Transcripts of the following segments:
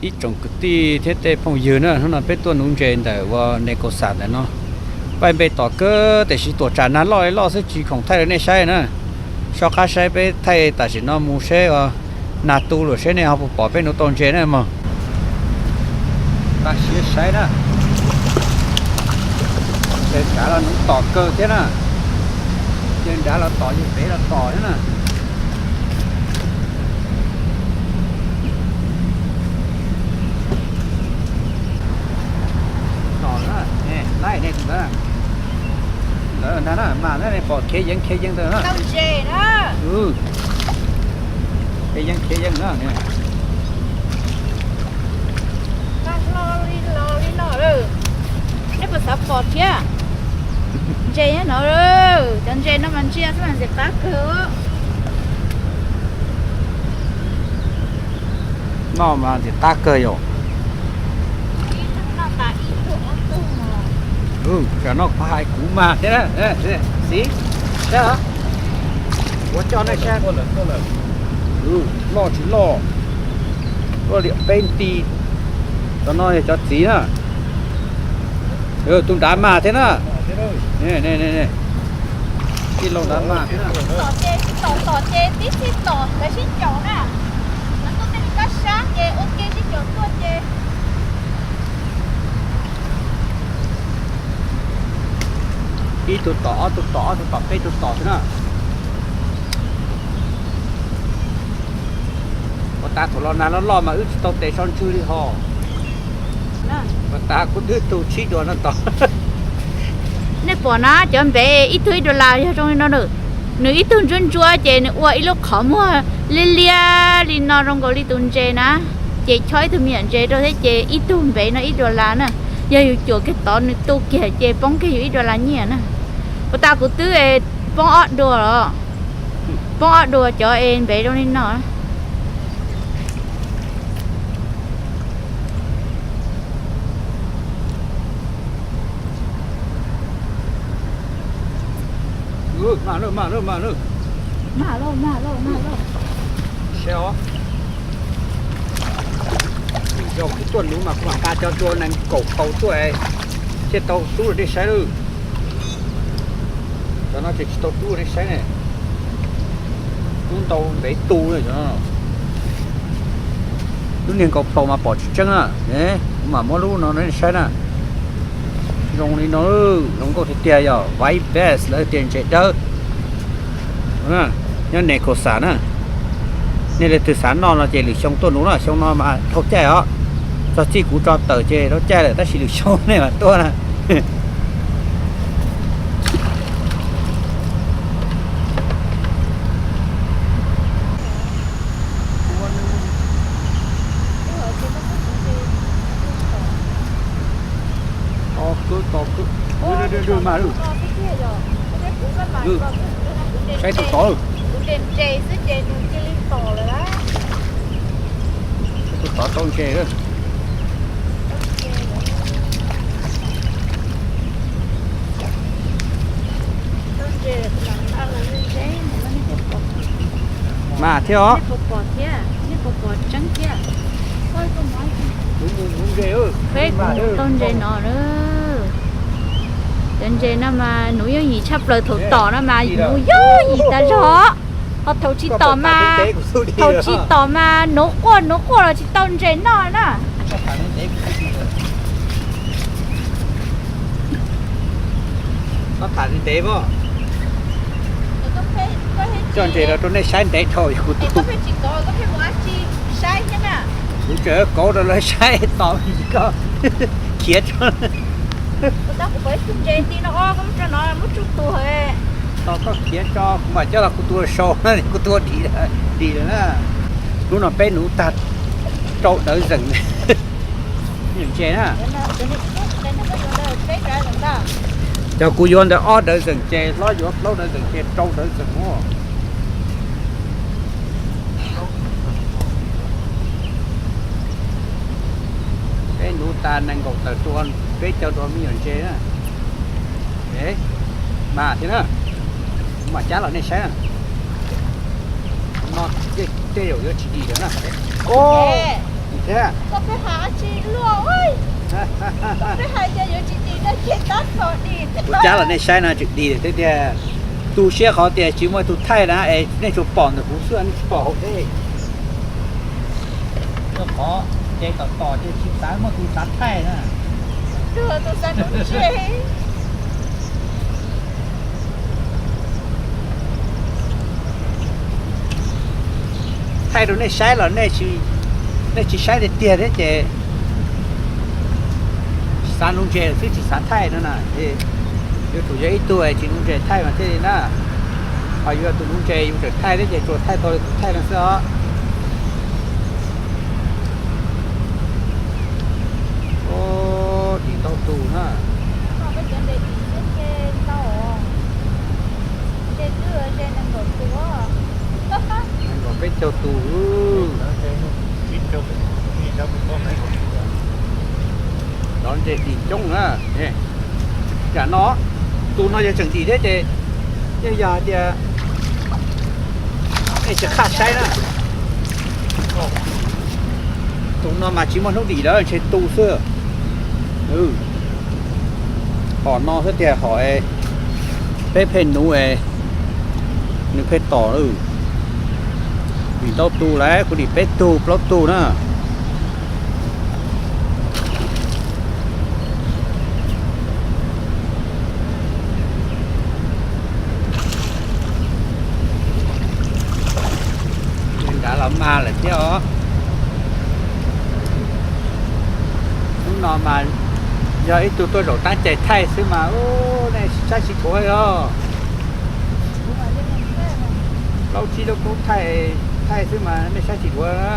Ib tsoom kwv tij thiab tej phooj ywg na, hnub no peb tuaj nuv ntses ntawm uas Nekosa ntawm no. Paj npe tom kawg tiam sis tuam tsam nag loj li loj xwb tsis khoom thaij rau nej saib na. Soj qab saib peb thaij tam sim no mus seb nag tu lawm seb nej ho puas pom peb nuv tau ntses na mog. Tam sim saib na, ces nrad los nuv tom kawg thiab na. Ces nrad los tom, ces pem los tom thiab na. Tom na, laib ne tus ntawd, tus ntawd ntag na, mas na nej pom khiav yeev khiav yeev ntawd na. Khiav yeev khiav yeev na. Nej puas xav pom thiab? Ntses nyob no, cov ntses no mas ntsia xwb mas ntxim qab kawg. Noj mas ntxim qab kawg yom. Tsam no kuv hais kuv mas thiab, xib, saib, ua coj nej saib, loj tsis loj, loj liam peb nti. Cov no yog cov txiv na. Tus nrad mas thiab na. Tij laug nrad mas thiab na. Tom ces tib txhij tom lawv sib caum na. Lawv tuaj tej kab sab ces ua ke sib caum tuaj ces ib tug tom ob tug tom ob tug tom peb tug tom xwb na. Ua tas thaum los nag loj loj mas wb tsis tau tes so ntswg li hos. Ua tas kuv twb tug tshib dua no tom. Nej pom na, cov npev ib tug ib dollar yog zoo li no na. Nws ib tug ntsuab ntsuab ces nws ua ib lub qhov muag liab liab li no zoo nkaus li tus ntses na. Ces chob ib tug me nyuam ntses rau thiab ces ib tug npev no ib dollar na. Yog yus cuam kiag tod nws tu kiag ces poob kiag yus ib dollar nyiaj na. Ua tas kuv twb poob ob dua los, poob ob dua cov es npev zoo li no. Yog kuv tuaj nuv mas kuv mam nqa cov dua nees nkaum paus tuaj thiaj tau tub rau nej saib lawm. Cov no ces tsis tau tub rau nej saib ne. Tub ntau ntev tu na cov no. Lub niag nkaus paus mas pom tsis tseeb na. Kuv mam muab lub no rau nej saib na. Zoo li no, zoo nkauj tiag tiag, yog White Bass lawv tias ntses dawb. Nyob Nekosa na. Nej leej twg xav noj no ces lwm xyoo tuaj nuv na, xyoo no mas dhau caij os. Txog txij kuv tso tawm ces dhau caij lawm tab sis lwm xyoo nej mam tuaj na. Saib tus tod, saib tus tod tau ntses. Mas thiab os. Peb kuv tau ntses no na. Cov ntses no mas nuv yooj yim tshaj plaws, thaum tom no mas nuv yooj yim tas zog. Ho thaum tsis tom mas, thaum tsis tom mas nuv quaj nuv quaj los tsis tau ntses noj na. Ntev, coj ntses los rau nej saib ntev dhau kuv tu. Kuv tseem kauv rau lawv saib tos koj khiav tso. Tos koj khiav tso kuv mam coj los kuv tua sau, kuv tua dim lawm na. Hnub no peb nuv tag rau dawv zeem ntses na. Cov kuv yuav ntawd ob dawv zeem ces hlob yuav plaub dawv zeem ces rau dawv zeem ua. Peb nuv tas nees nkaum tawm tua peb caug dua me nyuam ntses na. Mas thiab na, kuv mam cab los nej saib na. No tej zaum yuav tsis dim lawm na. Thiab. Koj pheej hais tsis luaj, koj pheej hais tias yuav tsis dim no ces tab tom dim. Kuv cab los nej saib no tseem dim thiab tiag. Tu siab qhov tias tsis muaj tus thaij na es nej tsuas pom ntawm kuv xwb nej tsis pom hauv dej. Qhov ces tom tom ces tsis xav muaj tus xav thaij na. Tus xav nuv ntses. Thaij rau nej saib los nej tsis saib tiag tiag thiab ces xav nuv ntses xwb tsis xav thaij no na. Yuav tsum yog ib tug tsis nuv ntses thaij mas thiaj li na. Ho yog tus nuv ntses yus tseem thaij thiab ces tsuas thaij tau li tus thaij no xwb os. Dim ntau tus na. Nees nkaum peb caug tus. Cov ntses dim coob na. Yam no, tus no yog tseem dim thiab ces yeej yog hais tias nej tsis qhaj saib na. Tus no mas tsis muaj hnub dim lawm ntshe tu xwb. Hom no xwb tiag hom peb pheej nuv es nws pheej tom. Dim ntau tus lawm kuv dim peb tug plaub tug na. Nrad los mag lawm thiab os. Hnub no mas yog ib tug tuaj zaum tab cais thaij xwb mas nej saib tsis dhuav os. Plaub tsib lub kub thaij, thaij xwb mas nej saib tsis dhuav na.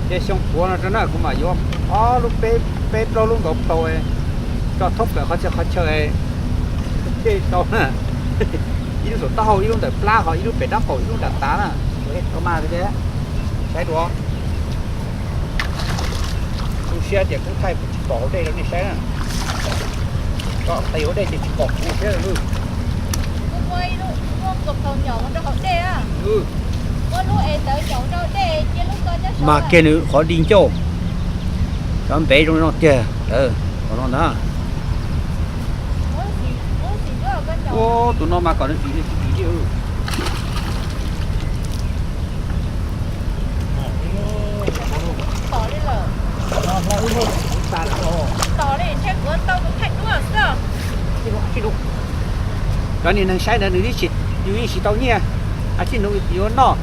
Ces xyoo puav no rau na kuv mam yuav ob lub peb plaub lub nkaus plhau tso thoob plaws qhov chaw qhov chaw thiaj tau na. Ib lub saum taub hau, ib lub ntawm plab, ho ib lub pem dab qaum, ib lub nram tav na. Tau mas tiag, saib dua. Tu siab tias kub thaij kuv tsis pom hauv dej rau nej saib na. Tso qis hauv dej ces tsis pom kuv thiab. Mag kiag nws qhov di ncauj. Cov npev zoo no tiag. Qhov no ntag. Ua tus no mas kom nws dim nws tsis dim li. Cov niag neeg saib ntawd nws yeej tsis tau nyiaj, a tsis nws yuav noj.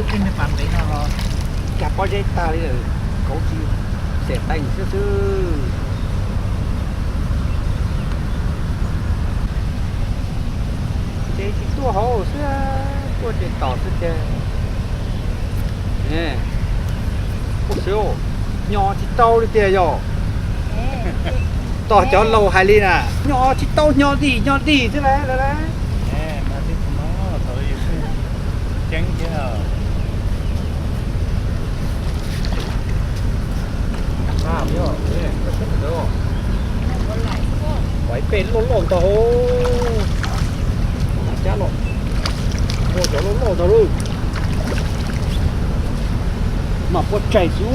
Tej niag pas ntev no los cag pob zeb tag li lawm, kauv tsis xes tees xwb xwb. Ces tsis tuaj hauv xwb, tuaj ces tom xwb ces. Hnyo tsis tau li tiag yog. Tos cov laus hais li na, hnyo tsis tau, hnyo dim hnyo dim xwb lawm. Pais pem loj loj ntag. Cab los ua cov loj loj ntag lauj. Mas puas tsaig xwb.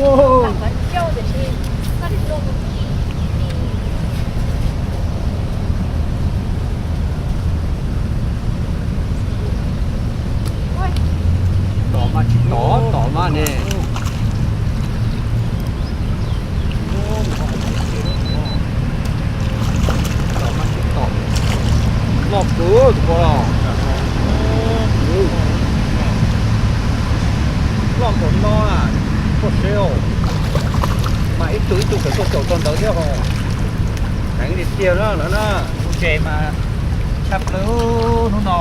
Tom mas tsis tom, tom mas ne. Tom mas tsis tom. Loj kawg tus ko los. Loj npaum no na, koj saib os. Mas ib tug ib tug kawm tuaj caum txog ntawd thiab hos. Heev tiag tiag na lawm na. Ntses mas tshaj plaws hnub no.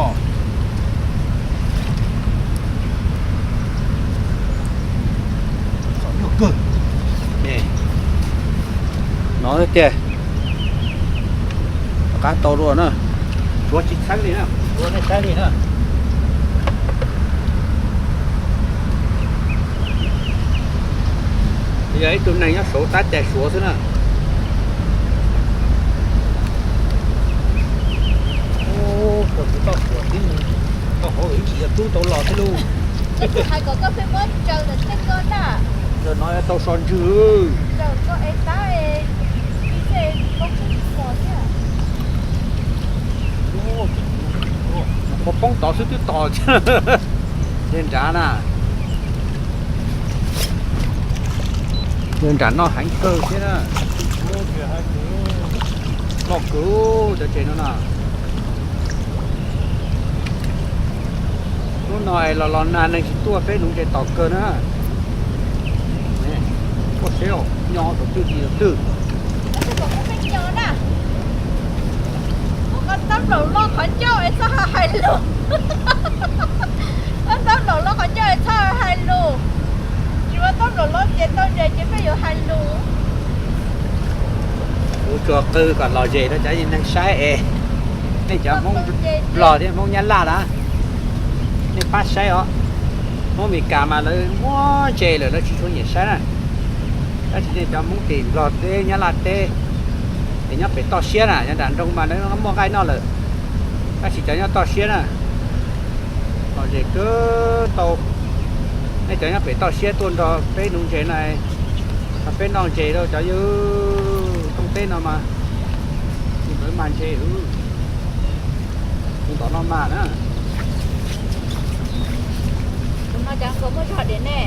Nyuaj kawg. No tiag. Rov qab tau dua na. Suav tsis txheeb li na, suav nej saib li na. Yog ib tug neeg nyob saud tab cais suav xwb na. Hais kom koj pheej muab tsaws ntawm tej koj na. Ntawm no tau so ntswg. Tsaws koj es tab es pib xej koob xwb tsis pom thiab. Qhuav poob tod xwb twb tos. Yawg nrad na. Yawg nrad noj heev kawg thiab na. Loj kawg cov tsev no na. Hnub no los los nag neeg tsis tuaj peb nuv ntses tom kawg na. Koj seb nyo thaum twg ti thaum twg. Muab koj taub nplaum loj qhov ncauj es txhob hais lus. Muab taub nplaum loj qhov ncauj es txhob hais lus. Tsis muab taub nplaum loj ces tau ntses ces peb yuav hais lus. Kuv tsuas qw kom lom zem rau cov neeg saib es, nej cov Hmoob Nplog thiab Hmoob Nyab Laj na, nej pab saib os. Hmoob Amelikas mas lawv muaj ntses lawm lawv tsis tshua nyiam saib na. Tab sis nej cov Hmoob tim Nplog teb Nyab Laj teb es nyob pem toj siab na, nyob nram nroog mas lawv muaj nqaij noj lawm. Tab sis cov nyob toj siab na, lom zem kawg tau. Nej cov nyob pem toj siab tuaj nrog peb nuv ntses no, peb noj ntses rau cov yawg Tooj teb no mas, tus ntawd mag ntses, tus tom no mag na. Tus no cov nkaus muaj zog diam ne.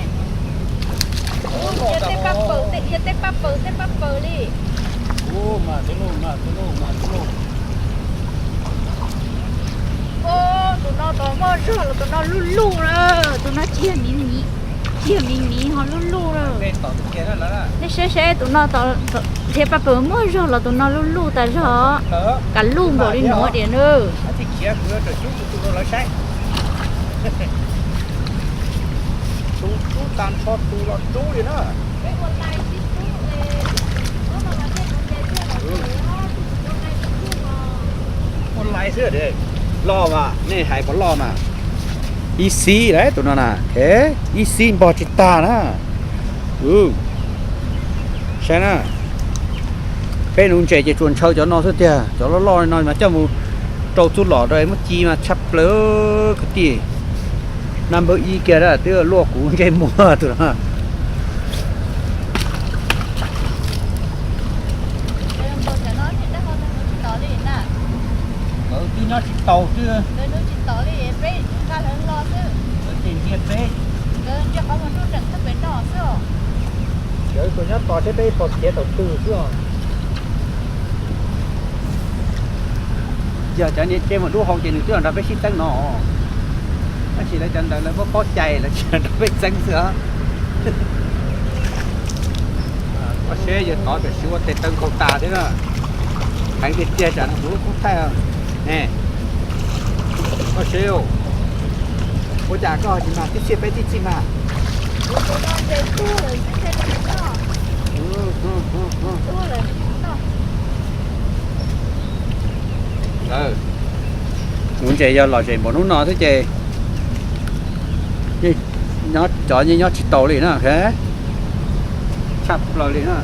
Yog tej paj paws, yog tej paj paws, tej paj paws li. Tus no muaj zog los tus no luj luj na, tus no tsis yog miv miv, tsis yog miv miv ho luj luj na. Nej saib saib tus no, dhia paj paws muaj zog los tus no luj luj tas zog, kav luj npaum li nuav diam na. Muaj lais xwb, loj mas nej hais puas loj mas. Ib xib lawm tus no na, ib xib npog tsis tag na. Saib na, peb nuv ntses ces tsuas ntshaw cov no xwb tiag, cov loj loj no mas coj mus rau txuj lom rau muab ci mas tshaj plaws kwv tij. Number ib kiag twb luaj kuv ntsej muag tus no. Nkawd twb nyob tsis tau xwb. Nkawd ntsia peb. Nkawd ntsia qhov muag nruj nreem thwb pem no xwb. Nkawd tsuas nyob tos seb peb pom khiav thaum twg xwb os. Yog cov niam tsev mus dub hau ces nws twb los nrog peb sib teeb no. Tab sis lawv cov ntawd lawv paub paub cai lawv tsis nrog peb txeeb xwb os. Koj seb yawg tod tam sim ua tes taw nkaus tas thiab na. Heev tiag tiag tsam no kuv lub kub thaij ne. Koj seb, ua cas koj tsis mag tib txhij peb tib txhij mag? Nuv ntses yog lom zem npaum hnub no xwb ces nyob cov yeej nyob tsis tau li na. Tshaj plaws li na.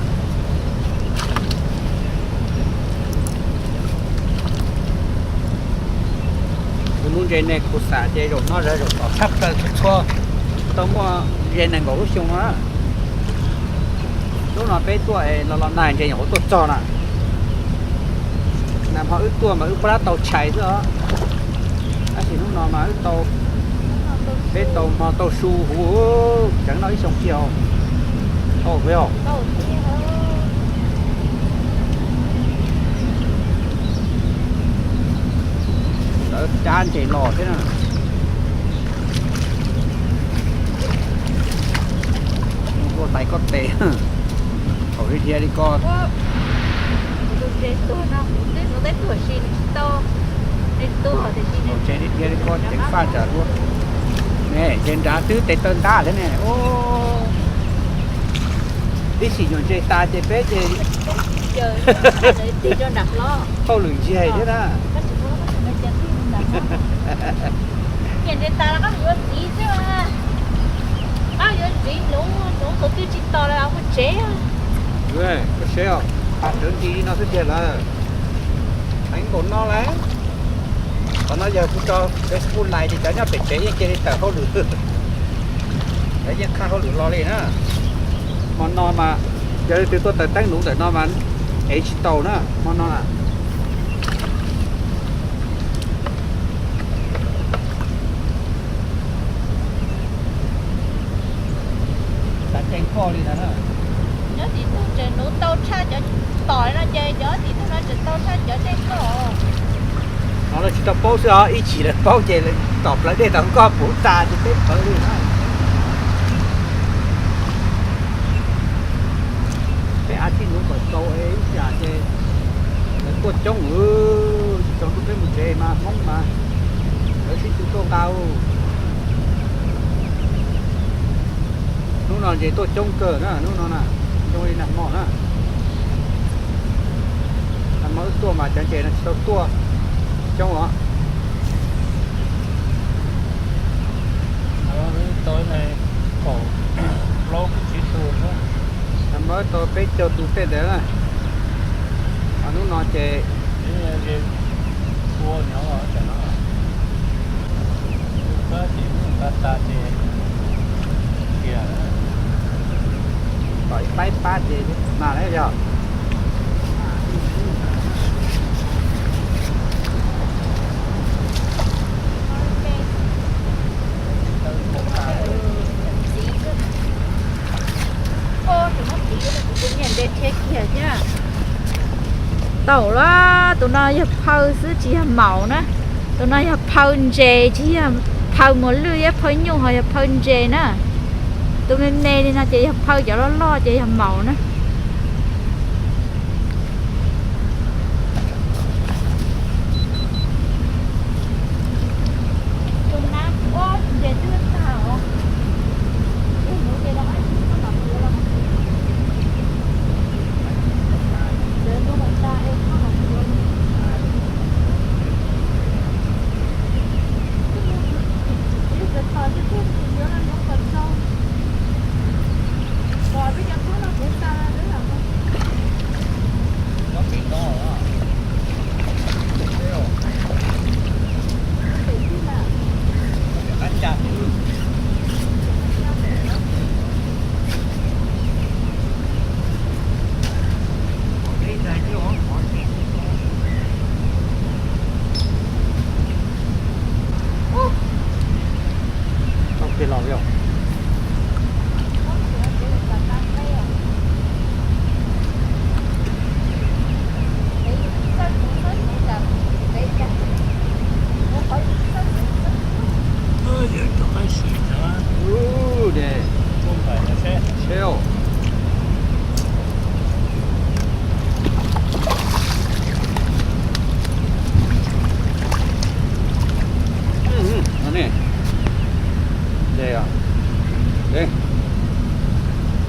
Kuv nuv ntses ne kuv xam ces zaum no zaum tom tshaj plaws txhua txhua tau muaj ze nees nkaum lub xyoo no. Lub no peb tuaj es los los nag ntses nyuam qhuav tuaj txog na. Nag hmo wb tuaj mas wb pab dab tau tshais xwb os. Tab sis hnub no mas wb tau, peb tau hmo tau su huv, tseev noj ib xyoo kiag os. Lawv cab ntses los thiab na. Ua hlais koj tes, thaum dhia li ko. Thaum ntses dhia li ko ceev faj tsam dua. Ne, ntses nrad twb tes taw ntab thiab ne. Ib sim nyuam ntses tas ces peb ces hauj lwm ntsiag thiab na. Koj seb, tas rawv nti li no xwb tiag lawm. Heev npaum no lawm. Qhov no yog kuv tso Facebook lais ces cov nyob pem tsev yeej cia li tawm hauj lwm. Lawv yeej qha hauj lwm los li na. Hmo no mas yog leej twg tuaj taws teeb nuv ntawm no mas ev tsis tau na, hmo no na. Xav ceev koj li ntag na. Nyob tim tug tseem nuv tau tshaj cov tom no ces cov tim tug no tseem tau tshaj cov dej koj. No lawv tsis tau paub xwb os, ib chim lawv paub ces lawv tom plawv dej tau nkoj puv tas ces peb plawv li na. Peb av txij nuv kom txaus es ib tsam ces lawv tuaj coob, tsis txaus ntuj peb mus tsev mas Hmoob mas lawv sib tw tuaj nqa. Hnub no ces tuaj coob kawg na, hnub no na, coob li nag hmo na. Nag hmo wb tuaj mas cov ntses no tsis tau tuaj coob os. Nag hmo wb tau peb caug tus tej ntawd na. Hnub no ces tom ib pab pab ces mas lawm yog. Tau lawm, tus no yog phaw xwb tsis yog maum na. Tus no yog phaw ntses tsis yog phaw muas lwj thiab phaw nyuj, ho yog phaw ntses na. Tus me me li no ces yog phaw, cov loj loj ces yog maum na.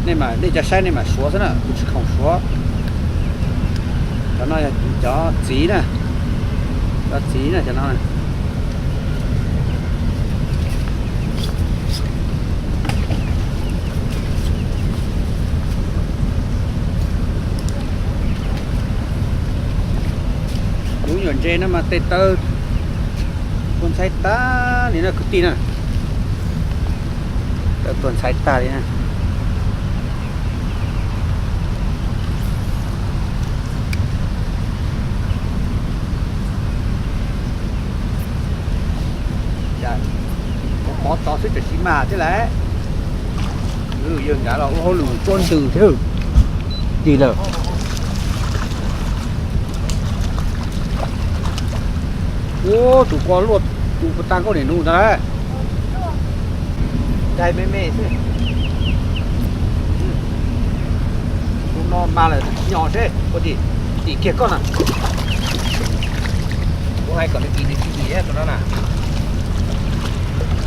Nej mas, nej cov saib nej mas suav xwb na, kuv tsis khoom suav. Cov no yog cov txiv na, cov txiv na cov no. Kuv nyuam ntses no mas tes taw tuag ntxhais tag li na kwv tij na. Taw tuag ntxhais tag li na. Pov tod xwb tam sim mas thiab lawm. Yawg nrad los ua hauj lwm tuaj ntws thiab. Tig lawm. Ub, tus ko luaj tus puas tag nkauj niam nus ntag lawm. Dai me me xwb. Tus no mas lawm nyo seb puas tim, tim kiag koj na. Kuv hais kom nws tim nws tsis tim tus no na.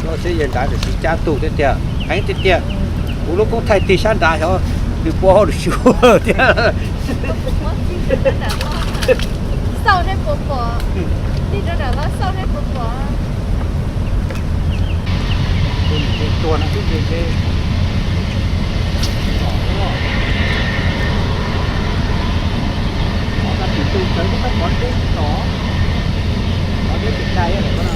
Koj seb yawg nrad tam sim cab tug tiag tiag, heev tiag tiag. Kuv lub koob thaij tig sab nrad xyov nws puas hauj lwm suav thiab. Xauj seb puas pom, tig rau nram no xauj seb puas pom. Tus niam ntses tuag no twb ntses ntses. Qhov no tim tus tsawv twb qab qhov deb tom, qhov deb pes cai lawm no.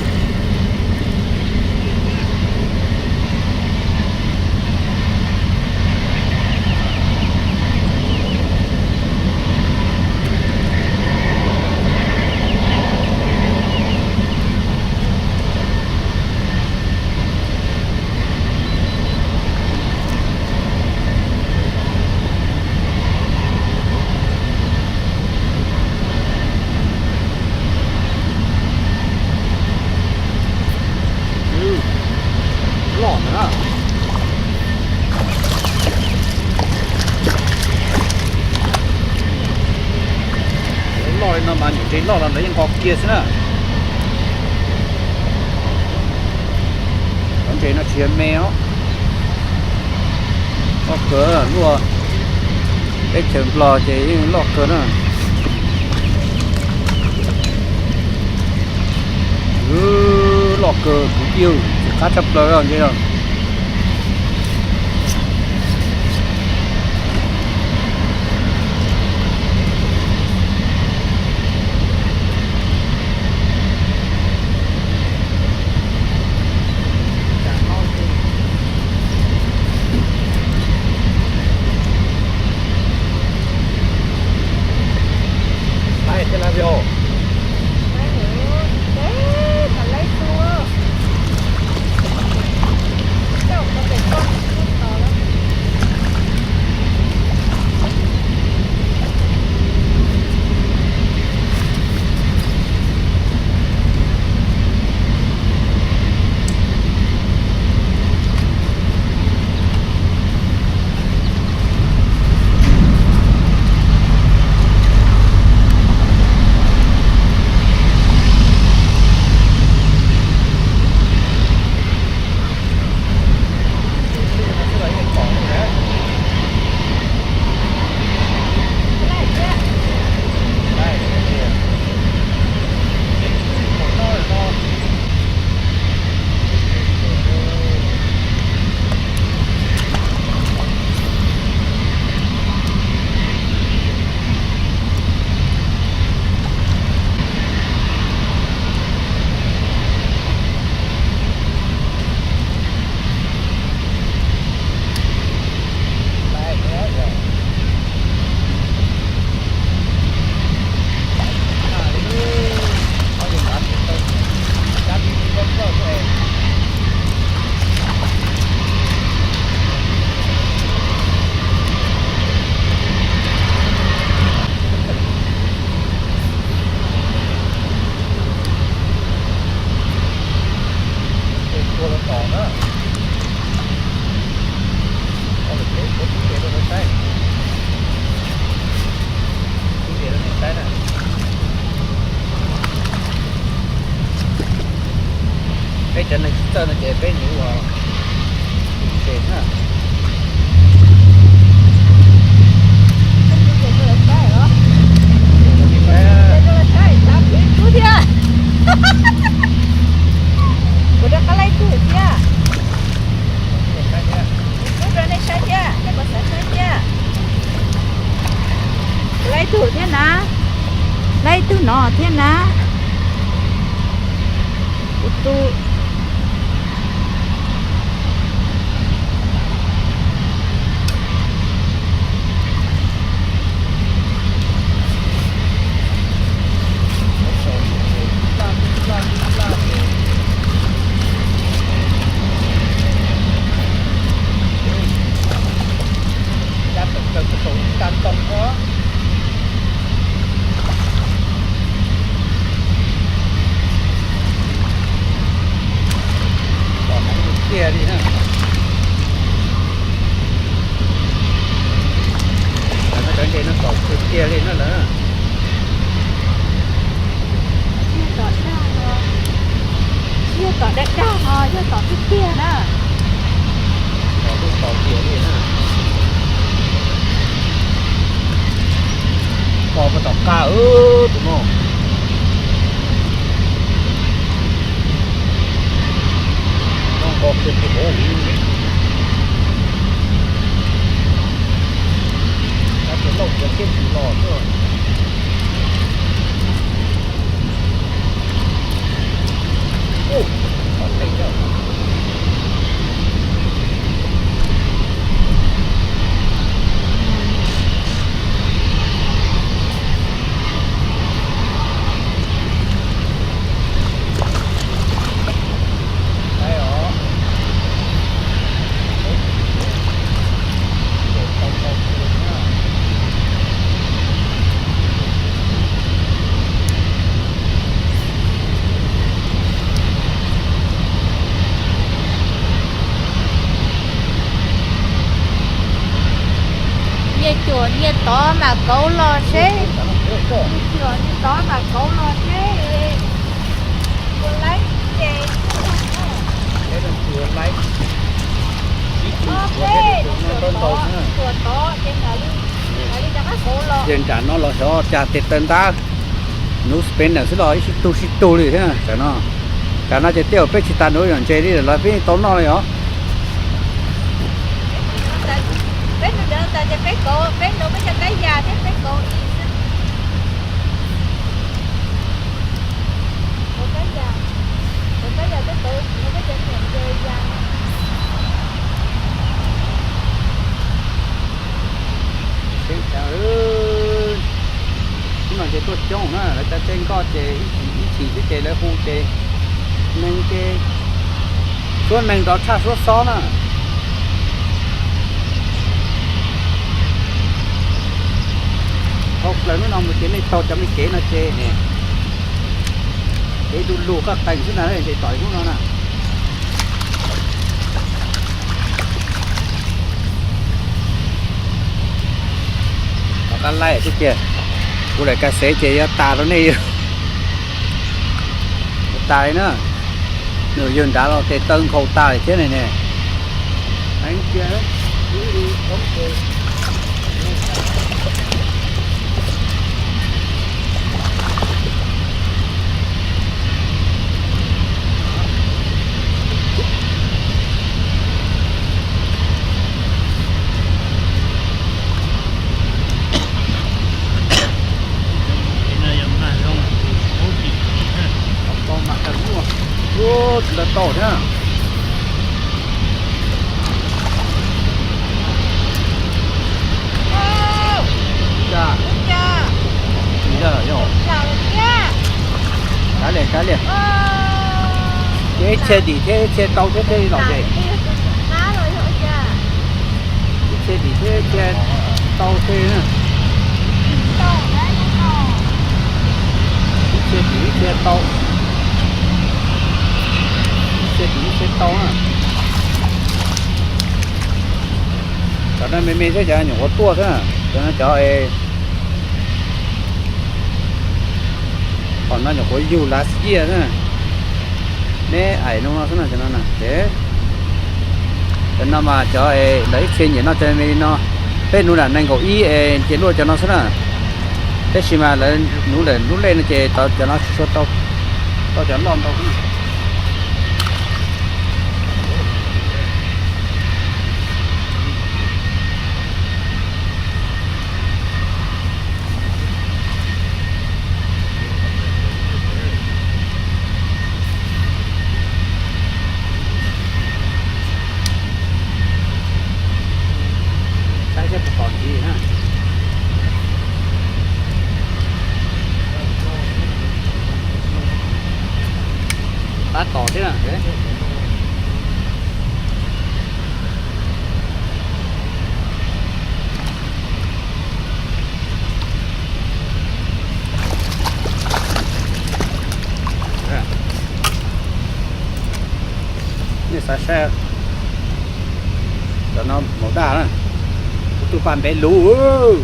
Loj los ntawd yeej nqos kiag xwb na. Cov ntses no tsis yog me os. Loj kawg, luaj teb chaws Nplog ces yeej loj kawg na. Loj kawg kwv tij, tsis qab tshaj plaws ntses no. Peb cov neeg tsis txawj no ces peb mus ua tus tsev na. Kuv rov qab laij tug thiab. Kuv rov nej saib thiab, nej puas xav saib thiab? Kuv laij tug thiab na, laij tug no thiab na. Kuv tus Tom heev tiag li na. Cov ntses no tom kawg tiag li na lawm. Tsis yog tom dag ho, tsis yog tom dag dag ho, yog tom tiag tiag na. Tom lub tom tiag li na. Pom puas tom qab tus no. Nqos kiag tus hauv li. Tab sis lauj kiag thiab tsis los xwb. Nyiaj cuam nyiaj tod mas kauv los seb. Tod mas kauv los thiab, ua laib ces, tuam tod ces mam li rov qab kauv los. Ces nram no los xyov cas tes taw ntab, nuv spinner xwb los ib sib tug sib tug li thiab tam no. Tam no ces tej zaum peb tsis tas nuv yom ntses li los peb tau noj li os. Peb nuv ntawd tas ces peb kauv, peb nuv peb cov kab yas thiab peb kauv ib xwb. Kauv kab yas, kauv kab yas thiab kauv, kauv peb cov niam ntses yas. Hnub no ces tuaj coob na, lawv cov tsev nkoj ces ib chim xwb ces lawv hu ces neeg ces suab neeg nrov tshaj suab xob na. Dhau plaws hnub no mus ces nej taug cov me kev no ces, kev du lug qoj qees xwb na, ces tom hnub no na. Tom qab laij xwb cia, kuv daim ka xev ces yuav tas rau nej, yuav tas li na. Nws yawg nrad los tes taw nkhaus tas li thiab ne ne. Tsis tau tau thiab. Kav liam, kav liam. Ces ib txhia dim thiab ib txhia tau thiab thiaj li los ces. Ib txhia dim thiab ib txhia tau thiab. Ib txhia dim ib txhia tau. Ib txhia dim ib txhia tau na. Cov no me me xwb, cov nyuam qhuav tuaj xwb na. Cov no cov, qhov no nyuam qhuav yug last year xwb na. Neb aim no no xwb na, cov no na. Cov no mas cov lawv ib txhia nyiam noj cov me me li no. Peb nuv lam nees nkaum ib es ces luaj cov no xwb na. Tab sis mas lawv nuv lawm lub lej no ces cov no tsis tshua tau, tau cov loj ntau xwb. Saib seb puas tom ntxiv na. Tab tom thiab na. Nej xav saib, cov no maum daj na, kuv tus pas npev luv,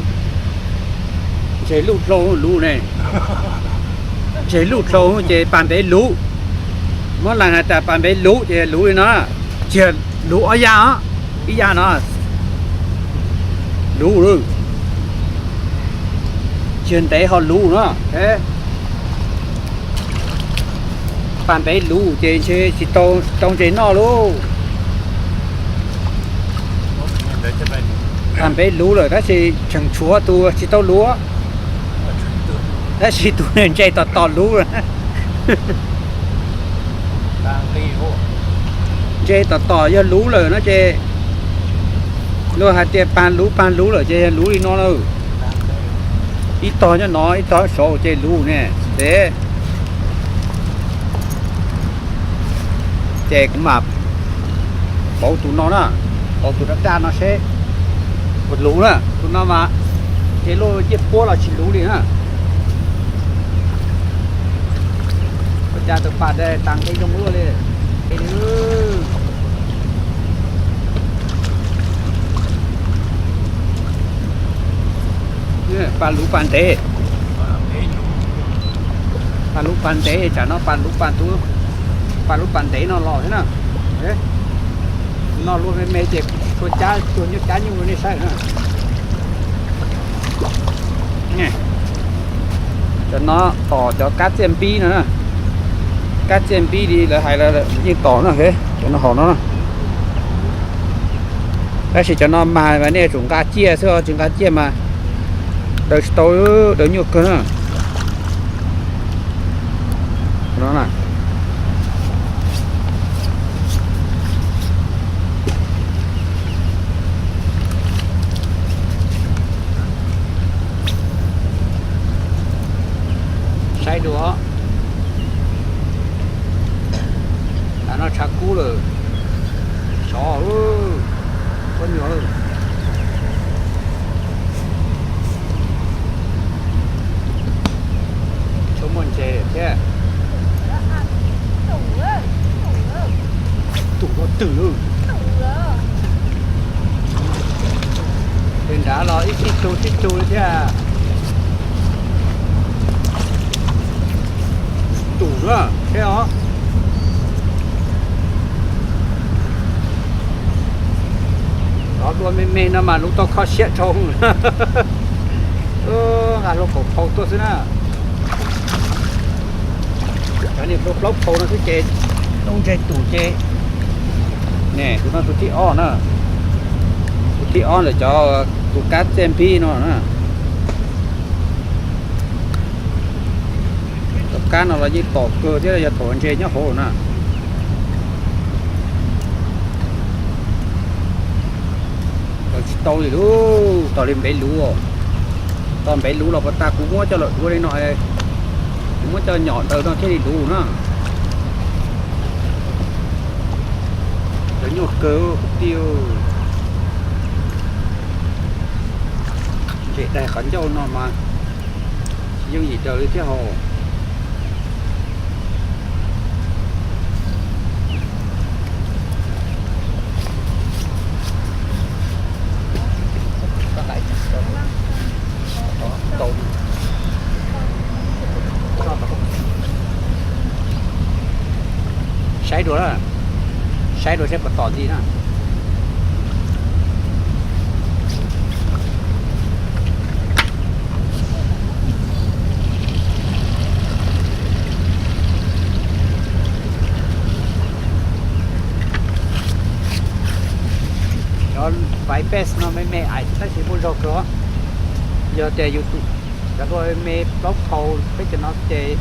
ntseg luj dlhau luv ne, ntseg luj dlhau ces pas npev luv. Muab lees hais tias pas npev luv ces luv li no, tsis yog luv ob yaj os, ib yaj no luv, tsis yog ntev ho luv no. Pas npev luv ces ntshe tsis tau ntses noj lauj. Pas npev luv lawm tab sis tseem tshuav tus tsis tau luv, tab sis tus ntse tom tom luv. Ntse tom tom yog luv lawm no ces, luag hais tias pas luv pas luv lawm ces yog luv li no na. Ib tog nyob no ib tog saud ces luv ne, ntev. Ces kuv mam pauv tus no na, pauv tus daj daj no seb puas luv na. Tus no mas ces luaj ciaj puab los tsis luv li na. Ua cas tus pas tas nqi zoo luaj li. Pas luv pas ntev. Pas lub pas ntev, tsam no pas lub pas, pas lub pas ntev no los thiab na. No luaj me me ces tsuag cab, tsuag nyuaj cab nyuj rau nej saib na. Cov no tom cov kab txiaj npib no na. Kab txiaj npib li lawv hais lawv yeej tom na, cov no hom no na. Tab sis cov no mas nej tsum nqa ciaj xwb, tsis nqa ciaj mas daws tsis tau, daws nyuaj kawg na. Saib dua, tav no tshav kub lawm, sov, ua nyuag, tsuas muaj ntses thiab. Tus no twm, twm nrad los ib tib tug tib tug li thiab. Tus na thiab os. Cov dua me me no mas lub tau kho siab dhau. Nqa hlo kaum phau tuaj xwb na. Cov niag plaub plaub phau no xwb ces lub ntseg tus ces. Ne, tus no tus thib ob na. Tus thib ob ntawm cov tus kab txiaj npib no na. Cov kab no los yeej tom kawg thiab, yog thaum ntses nyob hauv na. Tsis tau li lub, tos li npev luv. Tos npev luv los pas tas kuv muab coj los duav li no, kuv muab coj nyom daws no thiaj li luv na. Cov nyuaj kawg kuv tij. Ntses daig qhov ncauj no mas yooj yim daws li thiab hos. Saib dua, saib dua seb puas tom ntxiv na. Cov vaiv pes no me me ais tab sis muaj zog kawg. Yog tias yus tus, cov dua me plaub phau peb cov no ces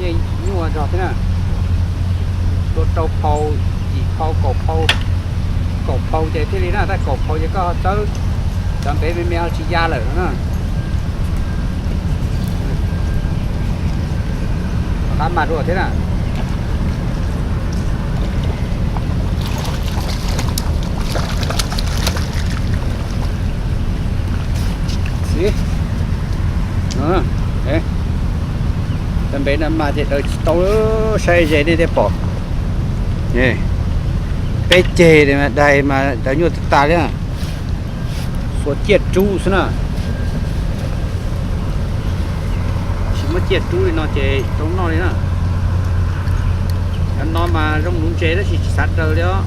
yeej nyuaj zog thiab na. Dua rau phau, yim phau, kaum phau, kaum phau ces thiaj li na, tab kaum phau ces koj txawb cov npev me me ho tsis ya lawm no na. Qab mas dua thiab na. Xib, cov npev no mas ces daws tsis tau, saib ze nej thiaj pom. Peb ceg daig mas daws nyuaj tag tas li. Xuas ciaj rub xwb na. Tsis muab ciaj rub li no ces tau noj li na. Cov no mas zoo nuv ntses tab sis tsis xav daws li os.